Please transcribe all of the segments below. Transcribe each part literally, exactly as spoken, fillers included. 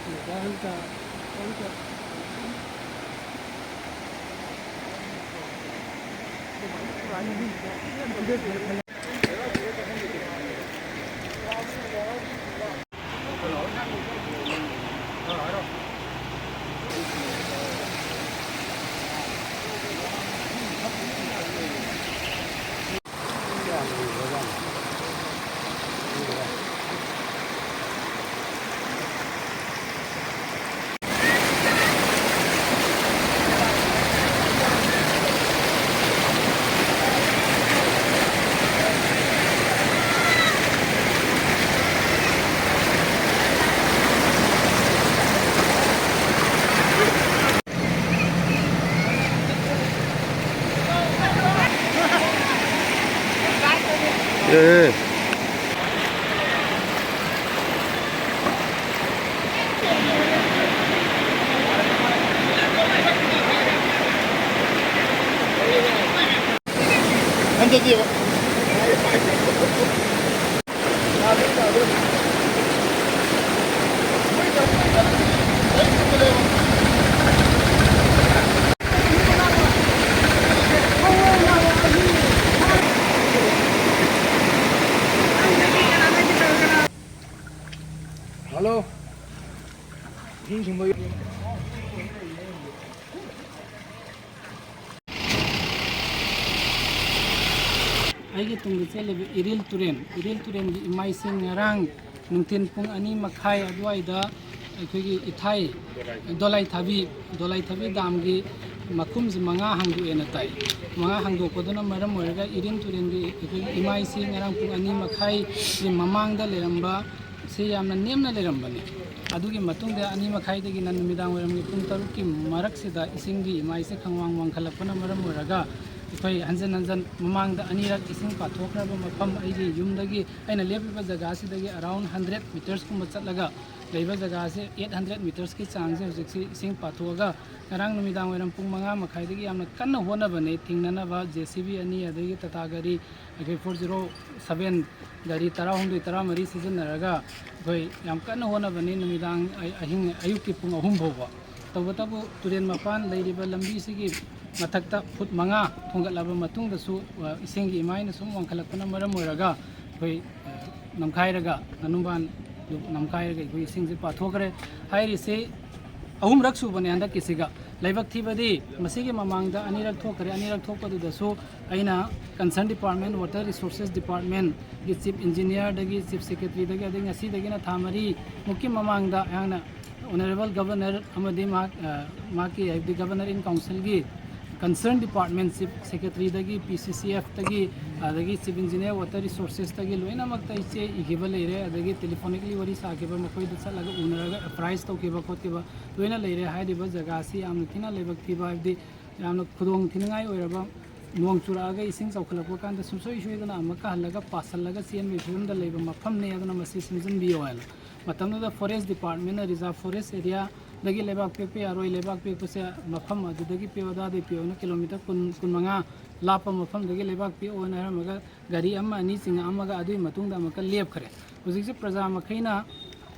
예, 예. Hello. ꯑꯩꯒꯤ ꯇꯨꯡꯗ ꯆꯦꯜꯂꯤꯕ ꯏꯔꯤꯜ ꯇꯨꯔꯦꯜ, ꯏꯔꯤꯜ ꯇꯨꯔꯦꯜꯒꯤ ꯏꯃꯥꯏꯁꯤꯡ ꯉꯔꯥꯡ ꯅꯨꯡꯊꯤꯜ ꯄꯨꯡ ꯑꯅꯤ ꯃꯈꯥꯏ ꯑꯗꯨꯋꯥꯏꯗ ꯑꯩꯈꯣꯏꯒꯤ ꯏꯊꯥꯏ ꯗꯣꯂꯥꯏꯊꯥꯕꯤ, ꯗꯣꯂꯥꯏꯊꯥꯕꯤ ꯗꯥꯝꯒꯤ ꯃꯈꯨꯝꯁꯤ ꯃꯉꯥ ꯍꯥꯡꯗꯣꯛꯑꯦꯅ ꯇꯥꯏ꯫ ꯃꯉꯥ ꯍꯥꯡꯗꯣꯛꯄꯗꯨꯅ ꯃꯔꯝ ꯑꯣꯏꯔꯒ ꯏꯔꯤꯜ ꯇꯨꯔꯦꯜꯒꯤ ꯑꯩꯈꯣꯏꯒꯤ ꯏꯃꯥꯏꯁꯤ ꯉꯔꯥꯡ ꯄꯨꯡ ꯑꯅꯤ ꯃꯈꯥꯏꯒꯤ ꯃꯃꯥꯡꯗ ꯂꯩꯔꯝꯕ ꯁꯤ ꯌꯥꯝꯅ ꯅꯦꯝꯅ ꯂꯩꯔꯝꯕꯅꯤ꯫ ꯑꯗꯨꯒꯤ ꯃꯇꯨꯡꯗ ꯑꯅꯤ ꯃꯈꯥꯏꯗꯒꯤꯅ ꯅꯨꯃꯤꯗꯥꯡ ꯋꯥꯏꯔꯝꯒꯤ ꯄꯨꯡ ꯇꯔꯨꯛꯀꯤ ꯃꯔꯛꯁꯤꯗ ꯏꯁꯤꯡꯒꯤ ꯏꯃꯥꯏꯁꯦ ꯈꯪꯋꯥꯡ ꯋꯥꯡꯈꯠꯂꯛꯄꯅ ꯃꯔꯝ ꯑꯣꯏꯔꯒ ꯑꯩꯈꯣꯏ ꯍꯟꯖꯟ ꯍꯟꯖꯟ ꯃꯃꯥꯡꯗ ꯑꯅꯤꯔꯛ ꯏꯁꯤꯡ ꯄꯥꯊꯣꯛꯈ꯭ꯔꯕ ꯃꯐꯝ ꯑꯩꯒꯤ ꯌꯨꯝꯗꯒꯤ, ꯑꯩꯅ ꯂꯦꯞꯄꯤꯕ ꯖꯒꯥꯁꯤꯗꯒꯤ around hundred metersꯀꯨꯝꯕ ꯆꯠꯂꯒ ꯂꯩꯕ ꯖꯒꯥꯁꯦ, eight hundred metersꯀꯤ ꯆꯥꯡꯁꯦ ꯍꯧꯖꯤꯛꯁꯤ ꯏꯁꯤꯡ ꯄꯥꯊꯣꯛꯑꯒ ꯉꯔꯥꯡ ꯅꯨꯃꯤꯗꯥꯡ ꯋꯥꯏꯔꯝ ꯄꯨꯡ ꯃꯉꯥ ꯃꯈꯥꯏꯗꯒꯤ ꯌꯥꯝꯅ ꯀꯟꯅ ꯍꯣꯠꯅꯕꯅꯦ ꯊꯤꯡꯅꯅꯕ꯫ JCB ꯑꯅꯤ, ꯑꯗꯒꯤ ꯇꯥꯇꯥ ꯒꯥꯔꯤ, ꯑꯩꯈꯣꯏ four zero seven ꯒꯥꯔꯤ ꯇꯔꯥꯍꯨꯝꯗꯣꯏ, ꯇꯔꯥꯃꯔꯤ ꯁꯤꯖꯤꯟꯅꯔꯒ ꯑꯩꯈꯣꯏ ꯌꯥꯝ ꯀꯟꯅ ꯍꯣꯠꯅꯕꯅꯤ, ꯅꯨꯃꯤꯗꯥꯡ ꯑ-, ꯑꯍꯤꯡ, ꯑꯌꯨꯛꯀꯤ ꯄꯨꯡ ꯑꯍꯨꯝ ꯐꯥꯎꯕ꯫ ꯇꯧꯕꯇꯕꯨ ꯇꯨꯔꯦꯜ ꯃꯄꯥꯟ ꯂꯩꯔꯤꯕ ꯂꯝꯕꯤꯁꯤꯒꯤ ꯃꯊꯛꯇ ꯐꯨꯠ ꯃꯉꯥ ꯊꯣꯡꯒꯠꯂꯕ ꯃꯇꯨꯡꯗꯁꯨ, ꯑ, ꯏꯁꯤꯡꯒꯤ ꯏꯃꯥꯏꯅ ꯁꯨꯝ ꯋꯥꯡꯈꯠꯂꯛꯄꯅ ꯃꯔꯝ ꯑꯣꯏꯔꯒ ꯑꯩꯈꯣꯏ, ꯑ, ꯅꯝꯈꯥꯏꯔꯒ, ꯉꯥꯅꯨꯝꯕꯥꯟꯗꯨ ꯅꯝꯈꯥꯏꯔꯒ ꯑꯩꯈꯣꯏ ꯏꯁꯤꯡꯁꯦ ꯄꯥꯊꯣꯛꯈ꯭ꯔꯦ꯫ ꯍꯥꯏꯔꯤꯁꯤ ꯑꯍꯨꯝꯔꯛ ꯁꯨꯕꯅꯦ ꯍꯟꯗꯛꯀꯤꯁꯤꯒ꯫ ꯂꯥꯏꯕꯛ ꯊꯤꯕꯗꯤ ꯃꯁꯤꯒꯤ ꯃꯃꯥꯡꯗ ꯑꯅꯤꯔꯛ ꯊꯣꯛꯈ꯭ꯔꯦ꯫ ꯑꯅꯤꯔꯛ ꯊꯣꯛꯄꯗꯨꯗꯁꯨ ꯑꯩꯅ concern department, water resources departmentꯒꯤ chief engineerꯗꯒꯤ, chief secretaryꯗꯒꯤ, ꯑꯗꯩ ꯉꯁꯤꯗꯒꯤꯅ ꯊꯥ ꯃꯔꯤꯃꯨꯛꯀꯤ ꯃꯃꯥꯡꯗ ꯑꯩꯍꯥꯛꯅ honourable governor ꯑꯃꯗꯤ ꯃꯍꯥꯛ, ꯑ, ꯃꯍꯥꯛꯀꯤ, ꯍꯥꯏꯕꯗꯤ governor in councilꯒꯤ concern department, chief secretaryꯗꯒꯤ, P C C Fꯇꯒꯤ, ꯑꯗꯒꯤ chief engineer, water resourcesꯇꯒꯤ ꯂꯣꯏꯅꯃꯛꯇ ꯑꯩ ꯆꯦ ꯏꯈꯤꯕ ꯂꯩꯔꯦ꯫ ꯑꯗꯒꯤ telephonically ꯋꯥꯔꯤ ꯁꯥꯈꯤꯕ, ꯃꯈꯣꯏꯗ ꯆꯠꯂꯒ ꯎꯅꯔꯒ apprise ꯇꯧꯈꯤꯕ ꯈꯣꯠꯈꯤꯕ ꯂꯣꯏꯅ ꯂꯩꯔꯦ꯫ ꯍꯥꯏꯔꯤꯕ ꯖꯒꯥ ꯑꯁꯤ ꯌꯥꯝꯅ ꯊꯤꯅ ꯂꯥꯏꯕꯛ ꯊꯤꯕ, ꯍꯥꯏꯕꯗꯤ ꯌꯥꯝꯅ ꯈꯨꯗꯣꯡ ꯊꯤꯅꯤꯡꯉꯥꯏ ꯑꯣꯏꯔꯕ, ꯅꯣꯡ ꯆꯨꯔꯛꯑꯒ ꯏꯁꯤꯡ ꯆꯥꯎꯈꯠꯂꯛꯄ ꯀꯥꯟꯗ ꯁꯨꯡꯁꯣꯏ ꯁꯣꯏꯗꯅ ꯑꯃꯨꯛꯀ ꯍꯜꯂꯒ ꯄꯥꯁꯜꯂꯒ ꯆꯦꯟꯕꯒꯤ ꯐꯤꯕꯝꯗ ꯂꯩꯕ ꯃꯐꯝꯅꯤ, ꯑꯗꯨꯅ ꯃꯁꯤ ꯁꯦꯝꯖꯤꯟꯕꯤꯌꯣ ꯍꯥꯏꯅ꯫ ꯃꯇꯝꯗꯨꯗ forest departmentꯅ reserve forest areaꯗꯒꯤ ꯂꯩꯕꯥꯛ ꯄꯦꯛꯄ ꯌꯥꯔꯣꯏ, ꯂꯩꯕꯥꯛ ꯄꯦꯛꯄꯁꯦ ꯃꯐꯝ ꯑꯗꯨꯗꯒꯤ ꯄꯦꯛꯑꯣ, ꯑꯗꯥꯗꯒꯤ ꯄꯦꯛꯑꯣꯅ kilometre ꯀꯨꯟ, ꯀꯨꯟꯃꯉꯥ ꯂꯥꯞꯄ ꯃꯐꯝꯗꯒꯤ ꯂꯩꯕꯥꯛ ꯄꯦꯛꯑꯣꯅ ꯍꯥꯏꯔꯝꯃꯒ ꯒꯥꯔꯤ ꯑꯃ ꯑꯅꯤ ꯆꯤꯡꯉꯛꯑꯝꯃꯒ ꯑꯗꯨꯒꯤ ꯃꯇꯨꯡꯗ ꯑꯃꯨꯛꯀ ꯂꯦꯞꯈ꯭ꯔꯦ꯫ ꯍꯧꯖꯤꯛꯁꯦ ꯄ꯭ꯔꯖꯥ ꯃꯈꯩꯅ,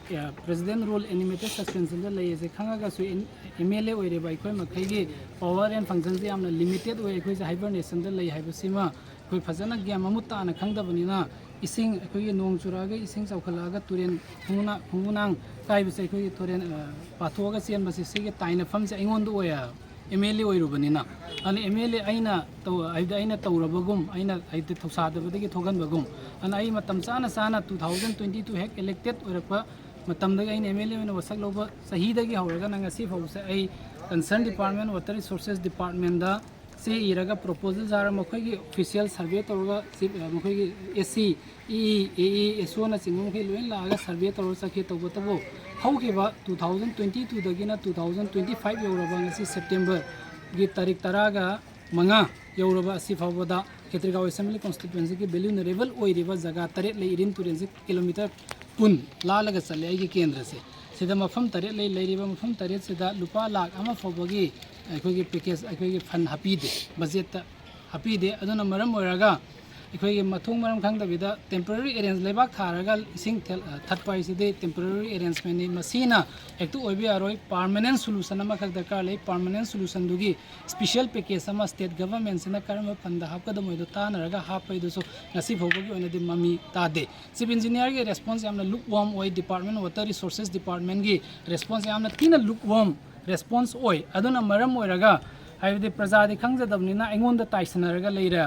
ꯑꯦ, president rule animated suspensionꯗ ꯂꯩ ꯑꯁꯦ ꯈꯪꯉꯒꯁꯨ ꯑꯦꯝ ꯑꯦꯜ ꯑꯦ ꯑꯣꯏꯔꯤꯕ ꯑꯩꯈꯣꯏ ꯃꯈꯩꯒꯤ power and functionꯁꯦ ꯌꯥꯝꯅ limited ꯑꯣꯏ, ꯑꯩꯈꯣꯏꯁꯦ hibernationꯗ ꯂꯩ ꯍꯥꯏꯕꯁꯤꯃ ꯑꯩꯈꯣꯏ ꯐꯖꯅ ꯒ꯭ꯌꯥꯟ ꯃꯃꯨꯠ ꯇꯥꯅ ꯈꯪꯗꯕꯅꯤꯅ ꯏꯁꯤꯡ, ꯑꯩꯈꯣꯏꯒꯤ ꯅꯣꯡ ꯆꯨꯔꯛꯑꯒ ꯏꯁꯤꯡ ꯆꯥꯎꯈꯠꯂꯛꯑꯒ ꯇꯨꯔꯦꯟ ꯈꯣꯡꯅꯥ-, ꯈꯣꯡꯅꯥꯡ ꯀꯥꯏꯕꯁꯦ ꯑꯩꯈꯣꯏꯒꯤ ꯇꯨꯔꯦꯟ, ꯑ, ꯄꯥꯊꯣꯛꯑꯒ ꯆꯦꯟꯕꯁꯦ ꯁꯤꯒꯤ ꯇꯥꯏꯅꯐꯝꯁꯦ ꯑꯩꯉꯣꯟꯗ ꯑꯣꯏ꯫ ꯑꯦꯝ ꯑꯦꯜ ꯑꯦ ꯑꯣꯏꯔꯨꯕꯅꯤꯅ꯫ ꯑꯗꯨꯅ ꯑꯦꯝ ꯑꯦꯜ ꯑꯦ ꯑꯩꯅ ꯇꯧ-, ꯍꯥꯏꯕꯗꯤ ꯑꯩꯅ ꯇꯧꯔꯕꯒꯨꯝ, ꯑꯩꯅ ꯍꯥꯏꯕꯗꯤ ꯊꯧꯁꯥꯗꯕꯗꯒꯤ ꯊꯣꯛꯍꯟꯕꯒꯨꯝ꯫ ꯑꯗꯨꯅ ꯑꯩ ꯃꯇꯝ ꯆꯥꯅ ꯆꯥꯅ two thousand twenty two ꯍꯦꯛ elected ꯑꯣꯏꯔꯛꯄ ꯃꯇꯝꯗꯒꯤ ꯑꯩꯅ ꯑꯦꯝ ꯑꯦꯜ ꯑꯦ ꯑꯣꯏꯅ ꯋꯥꯁꯛ ꯂꯧꯕ ꯆꯍꯤꯗꯒꯤ ꯍꯧꯔꯒꯅ ꯉꯁꯤ ꯐꯥꯎꯕꯁꯦ ꯑꯩ concern department, water resources departmentꯗ ꯆꯦ ꯏꯔꯒ proposal ꯁꯥꯔꯒ ꯃꯈꯣꯏꯒꯤ official survey ꯇꯧꯔꯒ ꯆꯤꯞ-, ꯃꯈꯣꯏꯒꯤ ꯑꯦ ꯁꯤ, ꯏ ꯏ, ꯑꯦ ꯏ, ꯑꯦꯁ ꯑꯣꯅꯆꯤꯡꯕ ꯃꯈꯩ ꯂꯣꯏ ꯂꯥꯛꯑꯒ survey ꯇꯧꯔꯒ ꯆꯠꯈꯤ꯫ ꯇꯧꯕꯇꯕꯨ ꯍꯧꯈꯤꯕ two thousand twenty twoꯗꯒꯤꯅ two thousand twenty five ꯌꯧꯔꯕ ꯉꯁꯤ Septemberꯒꯤ ꯇꯥꯔꯤꯛ ꯇꯔꯥꯒ ꯃꯉꯥ ꯌꯧꯔꯕ ꯑꯁꯤ ꯐꯥꯎꯕꯗ ꯈꯦꯇ꯭ꯔꯤꯒꯥꯎ assembly constituencyꯒꯤ vulnerable ꯑꯣꯏꯔꯤꯕ ꯖꯒꯥ ꯇꯔꯦꯠ ꯂꯩ꯫ ꯏꯔꯤꯟ ꯇꯨꯔꯦꯜꯁꯤ kilometre ꯀꯨꯟ ꯂꯥꯜꯂꯒ ꯆꯠꯂꯦ ꯑꯩꯒꯤ ꯀꯦꯟꯗ꯭ꯔꯁꯦ꯫ ꯁꯤꯗ ꯃꯐꯝ ꯇꯔꯦꯠ ꯂꯩ꯫ ꯂꯩꯔꯤꯕ ꯃꯐꯝ ꯇꯔꯦꯠꯁꯤꯗ ꯂꯨꯄꯥ ꯂꯥꯈ ꯑꯃ ꯐꯥꯎꯕꯒꯤ ꯑꯩꯈꯣꯏꯒꯤ package, ꯑꯩꯈꯣꯏꯒꯤ fund ꯍꯥꯞꯄꯤꯗꯦ, budgetꯇ ꯍꯥꯞꯄꯤꯗꯦ꯫ ꯑꯗꯨꯅ ꯃꯔꯝ ꯑꯣꯏꯔꯒ ꯑꯩꯈꯣꯏꯒꯤ ꯃꯊꯣꯡ ꯃꯔꯝ ꯈꯪꯗꯕꯤꯗ temporary arrange, ꯂꯩꯕꯥꯛ ꯊꯥꯔꯒ ꯏꯁꯤꯡ ꯊꯦꯜ-, ꯑ, ꯊꯠꯄ ꯍꯥꯏꯁꯤꯗꯤ temporary arrangementꯅꯤ꯫ ꯃꯁꯤꯅ ꯍꯦꯛꯇ ꯑꯣꯏꯕ ꯌꯥꯔꯣꯏ꯫ Permanent solution ꯑꯃꯈꯛ ꯗꯔꯀꯥꯔ ꯂꯩ꯫ Permanent solutionꯗꯨꯒꯤ special package ꯑꯃ state governmentꯁꯤꯅ ꯀꯔꯝꯕ fundꯗ ꯍꯥꯞꯀꯗꯕꯅꯣꯗꯣ ꯇꯥꯟꯅꯔꯒ ꯍꯥꯞꯄꯩꯗꯨꯁꯨ ꯉꯁꯤ ꯐꯥꯎꯕꯒꯤ ꯑꯣꯏꯅꯗꯤ ꯃꯃꯤ ꯇꯥꯗꯦ꯫ Chief Engineerꯒꯤ response ꯌꯥꯝꯅ lukewarm ꯑꯣꯏ, Department, Water Resources Departmentꯀꯤ response ꯌꯥꯝꯅ ꯊꯤꯅ lukewarm response ꯑꯣꯏ꯫ ꯑꯗꯨꯅ ꯃꯔꯝ ꯑꯣꯏꯔꯒ, ꯍꯥꯏꯕꯗꯤ ꯄ꯭ꯔꯖꯥꯗꯤ ꯈꯪꯖꯗꯕꯅꯤꯅ ꯑꯩꯉꯣꯟꯗ ꯇꯥꯏꯁꯟꯅꯔꯒ ꯂꯩꯔꯦ꯫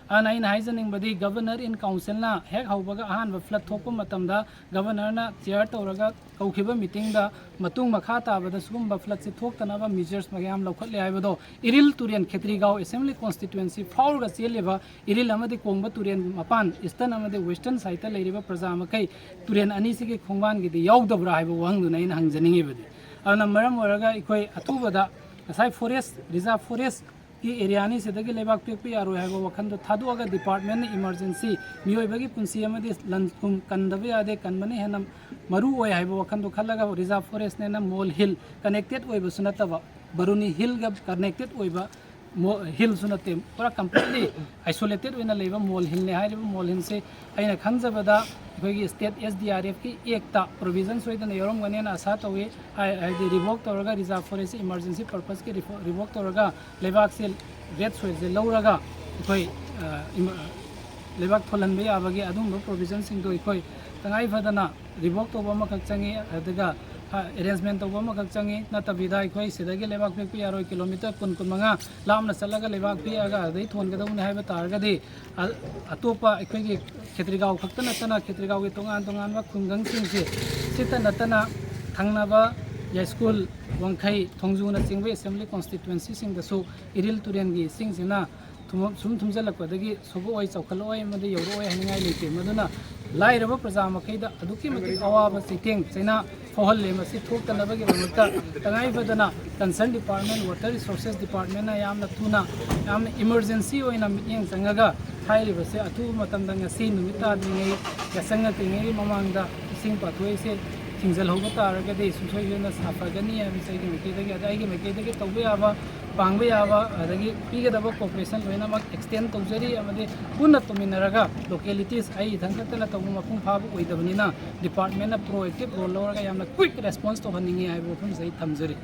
ꯑꯗꯨꯅ ꯑꯩꯅ ꯍꯥꯏꯖꯅꯤꯡꯕꯗꯤ, Governor in Councilꯅ ꯍꯦꯛ ꯍꯧꯕꯒ ꯑꯍꯥꯟꯕ flood ꯊꯣꯛꯄ ꯃꯇꯝꯗ Governorꯅ chair ꯇꯧꯔꯒ ꯀꯧꯈꯤꯕ meetingꯗ ꯃꯇꯨꯡ ꯃꯈꯥ ꯇꯥꯕꯗ ꯁꯤꯒꯨꯝꯕ floodꯁꯤ ꯊꯣꯛꯇꯅꯕ measures ꯃꯌꯥꯝ ꯂꯧꯈꯠꯂꯦ ꯍꯥꯏꯕꯗꯣ, ꯏꯔꯤꯜ ꯇꯨꯔꯦꯜ, ꯈꯦꯇ꯭ꯔꯤꯒꯥꯎ Assembly Constituency ꯐꯥꯎꯔꯒ ꯆꯦꯜꯂꯤꯕ ꯏꯔꯤꯜ ꯑꯃꯗꯤ ꯀꯣꯡꯕ ꯇꯨꯔꯦꯜ ꯃꯄꯥꯟ, eastern ꯑꯃꯗꯤ western sideꯇ ꯂꯩꯔꯤꯕ ꯄ꯭ꯔꯖꯥ ꯃꯈꯩ ꯇꯨꯔꯦꯜ ꯑꯅꯤꯁꯤꯒꯤ ꯈꯣꯡꯕꯥꯟꯒꯤꯗꯤ ꯌꯥꯎꯗꯕ꯭ꯔꯥ ꯍꯥꯏꯕ ꯋꯥꯍꯪꯗꯨꯅ ꯑꯩꯅ ꯍꯪꯖꯅꯤꯡꯉꯤꯕꯗꯤ꯫ ꯑꯗꯨꯅ ꯃꯔꯝ ꯑꯣꯏꯔꯒ ꯑꯩꯈꯣꯏ ꯑꯊꯨꯕꯗ ꯉꯁꯥꯏ forest, reserve forestꯀꯤ areaꯅꯤ, ꯁꯤꯗꯒꯤ ꯂꯩꯕꯥꯛ ꯄꯦꯛꯄ ꯌꯥꯔꯣꯏ ꯍꯥꯏꯕ ꯋꯥꯈꯜꯗꯣ ꯊꯥꯗꯣꯛꯑꯒ departmentꯅ emergency, ꯃꯤꯑꯣꯏꯕꯒꯤ ꯄꯨꯟꯁꯤ ꯑꯃꯗꯤ ꯂꯟ ꯊꯨꯝ ꯀꯟꯗꯕ ꯌꯥꯗꯦ, ꯀꯟꯕꯅ ꯍꯦꯟꯅ ꯃꯔꯨ ꯑꯣꯏ ꯍꯥꯏꯕ ꯋꯥꯈꯜꯗꯣ ꯈꯜꯂꯒ reserve forestꯅꯦꯅ ꯃꯣꯜ hill connected ꯑꯣꯏꯕꯁꯨ ꯅꯠꯇꯕ, ꯕꯥꯔꯨꯅꯤ hillꯒ connected ꯑꯣꯏꯕ ꯃꯣ-, hillꯁꯨ ꯅꯠꯇꯦ, ꯄꯨꯔꯥ completely isolated ꯑꯣꯏꯅ ꯂꯩꯕ ꯃꯣꯜ hillꯅꯦ꯫ ꯍꯥꯏꯔꯤꯕ ꯃꯣꯜ hillꯁꯦ ꯑꯩꯅ ꯈꯪꯖꯕꯗ ꯑꯩꯈꯣꯏꯒꯤ state S D R Fꯀꯤ actꯇ provision ꯁꯣꯏꯗꯅ ꯌꯥꯎꯔꯝꯒꯅꯦꯅ ꯑꯁꯥ ꯇꯧꯏ꯫ ꯍꯥꯏ-, ꯍꯥꯏꯗꯤ revoke ꯇꯧꯔꯒ reserve forest emergency purposeꯀꯤ revo-, revoke ꯇꯧꯔꯒ ꯂꯩꯕꯥꯛꯁꯦ, red soilꯁꯦ ꯂꯧꯔꯒ ꯑꯩꯈꯣꯏ, ꯑ, ꯏꯃ-, ꯂꯩꯕꯥꯛ ꯊꯣꯜꯍꯟꯕ ꯌꯥꯕꯒꯤ ꯑꯗꯨꯒꯨꯝꯕ provisionꯁꯤꯡꯗꯣ ꯑꯩꯈꯣꯏ ꯇꯉꯥꯏ ꯐꯗꯅ revoke ꯇꯧꯕ ꯑꯃꯈꯛ ꯆꯪꯉꯤ, ꯑꯗꯨꯒ, ꯑ, arrangement ꯇꯧꯕ ꯑꯃꯈꯛ ꯆꯪꯉꯤ꯫ ꯅꯠꯇꯕꯤꯗ ꯑꯩꯈꯣꯏ ꯁꯤꯗꯒꯤ ꯂꯩꯕꯥꯛ ꯄꯦꯛꯄ ꯌꯥꯔꯣꯏ, kilometre ꯀꯨꯟ, ꯀꯨꯟꯃꯉꯥ ꯂꯥꯞꯅ ꯆꯠꯂꯒ ꯂꯩꯕꯥꯛ ꯄꯦꯛꯑꯒ ꯑꯗꯩ ꯊꯣꯟꯒꯗꯧꯕꯅꯤ ꯍꯥꯏꯕ ꯇꯥꯔꯒꯗꯤ, ꯑ-, ꯑꯇꯣꯞꯄ ꯑꯩꯈꯣꯏꯒꯤ ꯈꯦꯇ꯭ꯔꯤꯒꯥꯎ ꯈꯛꯇ ꯅꯠꯇꯅ ꯈꯦꯇ꯭ꯔꯤꯒꯥꯎꯒꯤ ꯇꯣꯉꯥꯟ ꯇꯣꯉꯥꯟꯕ ꯈꯨꯡꯒꯪꯁꯤꯡꯁꯦ, ꯁꯤꯇ ꯅꯠꯇꯅ ꯊꯪꯅꯕ ꯌꯥꯏꯁ꯭ꯀꯨꯜ, ꯋꯥꯡꯈꯩ, ꯊꯣꯡꯖꯨꯅꯆꯤꯡꯕ Assembly Constituencyꯁꯤꯡꯗꯁꯨ ꯏꯔꯤꯜ ꯇꯨꯔꯦꯜꯒꯤ ꯏꯁꯤꯡꯁꯤꯅ ꯊꯨꯝ-, ꯁꯨꯝ ꯊꯨꯝꯖꯤꯜꯂꯛꯄꯗꯒꯤ ꯁꯣꯛꯂꯛꯑꯣꯏ ꯑꯃꯗꯤ ꯌꯧꯔꯛꯑꯣꯏ ꯍꯥꯏꯅꯤꯡꯉꯥꯏ ꯂꯩꯇꯦ꯫ ꯃꯗꯨꯅ ꯂꯥꯏꯔꯕ ꯄ꯭ꯔꯖꯥ ꯃꯈꯩꯗ ꯑꯗꯨꯛꯀꯤ ꯃꯇꯤꯛ ꯑꯋꯥꯕ ꯆꯩꯊꯦꯡ ꯆꯩꯅꯥ ꯐꯥꯎꯍꯜꯂꯦ꯫ ꯃꯁꯤ ꯊꯣꯛꯇꯅꯕꯒꯤꯗꯃꯛꯇ ꯇꯉꯥꯏ ꯐꯗꯅ concern department, water resources departmentꯅ ꯌꯥꯝꯅ ꯊꯨꯅ, ꯌꯥꯝꯅ emergency ꯑꯣꯏꯅ ꯃꯤꯠꯌꯦꯡ ꯆꯪꯉꯒ ꯍꯥꯏꯔꯤꯕꯁꯦ ꯑꯊꯨꯕ ꯃꯇꯝꯗ ꯉꯁꯤ ꯅꯨꯃꯤꯠ ꯇꯥꯗ꯭ꯔꯤꯉꯩ, ꯌꯥꯆꯪꯉꯛꯇ꯭ꯔꯤꯉꯩꯒꯤ ꯃꯃꯥꯡꯗ ꯏꯁꯤꯡ ꯄꯥꯊꯣꯛꯏꯁꯦ ꯊꯤꯡꯖꯤꯜꯍꯧꯕ ꯇꯥꯔꯒꯗꯤ ꯁꯨꯡꯁꯣꯏ ꯁꯣꯏꯗꯅ ꯁꯥꯐꯒꯅꯤ ꯍꯥꯏꯕꯁꯤ ꯑꯩꯒꯤ ꯃꯥꯏꯀꯩꯗꯒꯤ, ꯑꯗ ꯑꯩꯒꯤ ꯃꯥꯏꯀꯩꯗꯒꯤ ꯇꯧꯕ ꯌꯥꯕ, ꯄꯥꯡꯕ ꯌꯥꯕ, ꯑꯗꯒꯤ ꯄꯤꯒꯗꯕ cooperation ꯂꯣꯏꯅꯃꯛ extend ꯇꯧꯖꯔꯤ꯫ ꯑꯃꯗꯤ ꯄꯨꯟꯅ ꯇꯧꯃꯤꯟꯅꯔꯒ, localities ꯑꯩ ꯏꯊꯟ ꯈꯛꯇꯅ ꯇꯧꯕ ꯃꯄꯨꯡ ꯐꯥꯕ ꯑꯣꯏꯗꯕꯅꯤꯅ, department ꯅ proactive role ꯂꯧꯔꯒ ꯌꯥꯝꯅ quick response ꯇꯧꯍꯟꯅꯤꯡꯉꯤ ꯍꯥꯏꯕ ꯋꯥꯐꯝꯁꯦ ꯑꯩ ꯊꯝꯖꯔꯤ꯫